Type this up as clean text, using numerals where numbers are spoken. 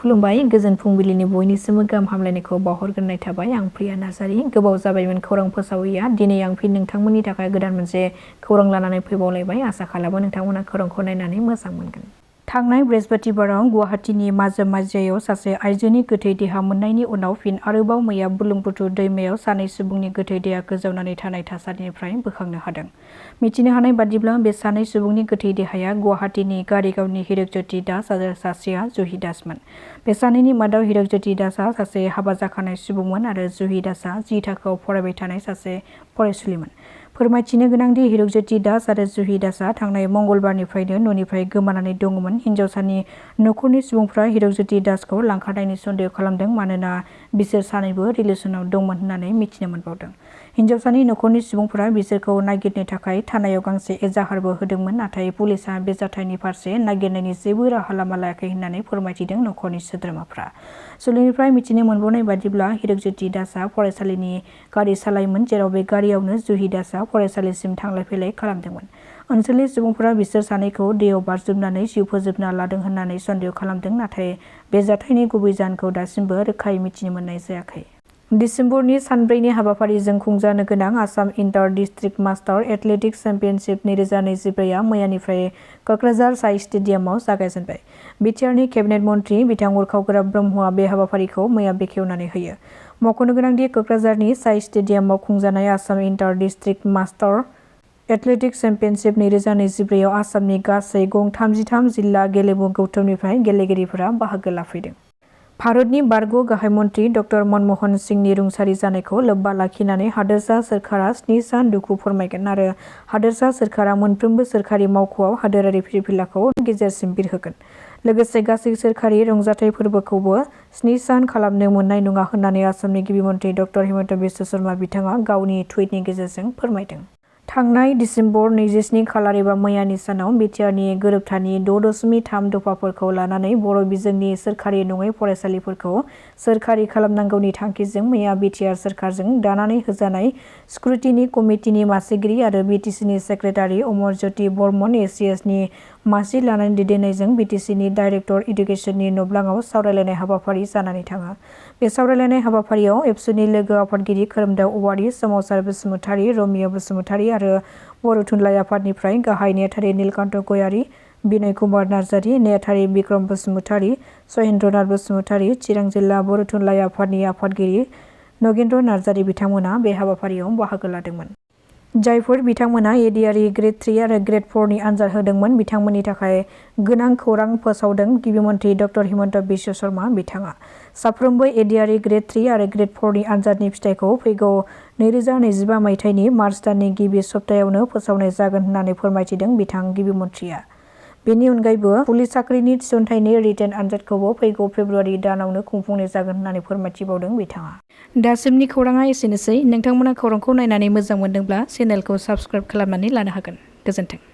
खुलुमबाय गोजोन फुंबिलिनि बयनिसिमबो गाहाम हामलायनायखौ बावहरग्रोनाय थाबाय। आं प्रिया नार्जारी। गोबाव जाबायमोन खौरां फोसावैया। दिनै आं फिन नोंथांमोननि थाखाय गोदान मोनसे खौरां लानानै फैबावलायबाय। आसा खालामो नोंथांमोना खौरांखौ नायनानै मोजां मोनगोन। थांनाय बृहस्पतिबाराव गुवाहाटीनि माजोम माजियायाव सासे आइजोनि गोथै देहा मोननायनि उनाव फिन आरोबाव मैया बुरलुंबुथुर दैमायाव सानै सुबुंनि गोथै देहा गोजावनानै थानाय थासारिनिफ्राय बोखांनो हादों। मिथिनो हानाय बादिब्ला बे सानै सुबुंनि गोथै देहाया गुवाहाटीनि कारिगावनि हिरकज्योति दास आरो सासेया जुहि दासमोन। बे सानैनि मादाव हिरकज्योति दासआ सासे हाबा जाखानाय सुबुंमोन आरो जुहि दासआ 10 थाखोआव फरायबाय थानाय सासे फरायसुलिमोन। फोरमायथिनो गोनांदि हिरकज्योति दास आरो जुहि दासआ थांनाय मंगलबारनिफ्रायनो न'निफ्राय गोमानानै दङमोन। हिन्जावसानि नखरनि सुबुंफ्रा हिरकज्योति दासखौ लांखारनायनि सन्देह खालामदों मानोना बिसोर सानैबो रिलेसनाव दंमोन होननानै मिथिनो मोनबावदों। हिन्जावसानि नखरनि सुबुंफोरा बिसोरखौ नागिरनो थाखाय थानायाव गांसे एजाहारबो होदोंमोन, नाथाय पुलिसआ बे जाथायनि फारसे नागिरनायनि जेबो राहा लामा लायाखै होननानै फोरमायथिदों नखरनि सोद्रोमाफ्रा। सुलुंनिफ्राय मिथिनो मोनबावनाय बादिब्ला हिरकज्योति दासआ फरायसालिनि गारि सालायोमोन, जेराव बे गारियावनो जुहि दासआ फरायसालिसिम थांलाय फैलाय खालामदोंमोन। ओनसोलनि सुबुंफोरा बिसोर सानैखौ दैयाव बारजुमनानै जिउ फोजोबना लादों होननानै सन्देह खालामदों, नाथाय बे जाथायनि गुबै जाहोनखौ दासिमबो रोखायै मिथिनो मोननाय जायाखै। दिसेम्बरनि सानब्रैनि हाबाफारिजों खुंजानो गोनां Assam inter district master athletics championship 2024 मैयानिफ्राय क'क्राझार साइ स्टेडियामाव जागायजेनबाय। बिटिआरनि केबिनेट मन्थ्रि बिथां उरखाव ब्रह्मआ बे हाबाफारिखौ मैया बेखेवनानै होयो। मख'नो गोनांदि क'क्राझारनि साइ स्टेडियामाव खुंजानाय Assam inter district master athletics championship 2024 आव आसामनि गासै गं 33 जिल्ला गेलेमु गौथुमनिफ्राय गेलेगिरिफोरा बाहागो लाफैदों। भारतनि बारग' गाहाय मन्थ्रि ड मनमोहन सिंहनि रुंसारि जानायखौ लोब्बा लाखिनानै हादोरसा सोरखारा 7 सान दुखु फोरमायगोन आरो हादोरसा सोरखारा मोनफ्रोमबो सोरखारि मावख'आव हादोरारि फिरफिलाखौ गेजेरसिम बिरहोगोन। लोगोसे गासै सोरखारि रंजाथाइ फोरबोखौबो 7 सान खालामनो मोननाय नङा होननानै आसामनि गिबि मन्थ्रि ड हिमन्त बिश्व शर्मा बिथाङा गावनि टुइटनि गेजेरजों फोरमायदों। थांनाय दिसेम्बर 27 खालार एबा मैयानि सानाव बिटिआरनि गोरोबथानि 6.3 दफाफोरखौ लानानै बर' बिजोंनि सोरखारि नङै फरायसालिफोरखौ सोरखारि खालामनांगौनि थांखिजों मैया बिटिआर सोरखारजों दानानै होजानाय स्क्रुटिनि कमिटिनि मासिगिरि आरो बिटिसिनि सेक्रेटारि अमर ज्योति बर्मन एसिएसनि मासि लानानै दैदेननायजों बिटिसिनि डाइरेक्टर इडुकेसननि नब्लाङाव सावरायलायनाय हाबाफारि जानानै थाङो। बे सावरायलायनाय हाबाफारियाव एबसुनि लोगो आफादगिरि खोरोमदाव औवारि, सोमावसार बसुमतारी, रमिय बसुमतारी आरो बर' थुनलाइ आफादनिफ्राय गाहाय नेहाथारि नीलकान्त गयारी, बिनय कुमार नार्जारी, नेहाथारि बिक्रम बसुमतारी, सहेन्द्रनाथ बसुमतारी, चिरां जिल्ला बर' थुनलाइ आफादनि आफादगिरि नगेन्द्र नार्जारी बिथांमोना बे हाबाफारियाव बाहागो लादोंमोन। जायफोर बिथांमोना एडिआरइ ग्रेड 3 आरो ग्रेड 4 नि आनजाद होदोंमोन बिथांमोननि थाखाय गोनां खौरां फोसावदों गिबि मन्थ्रि ड हिमन्त बिश्व शर्मा बिथाङा। साफ्रोमबो एडिआरइ ग्रेड 3 आरो ग्रेड 4 नि आनजादनि फिथाइखौ फैगौ 2025 मायथाइनि मार्च दाननि गिबि सप्तायावनो फोसावनाय जागोन होननानै फोरमायथिदों बिथां गिबि मन्थ्रिया। बेनि अनगायैबो पुलिस साख्रिनि थिसनथाइनि रिटेन आनजादखौबो फैगौ फेब्रुवारि दानावनो खुंफुंनाय जागोन होननानै फोरमायथिबावदों बिथाङा। दासिमनि खौराङा एसेनोसै। नोंथांमोना खौरांखौ नायनानै मोजां मोनदोंब्ला चेनेलखौ साबस्क्राइब खालामनानै लानो हागोन। गोजोन्थों।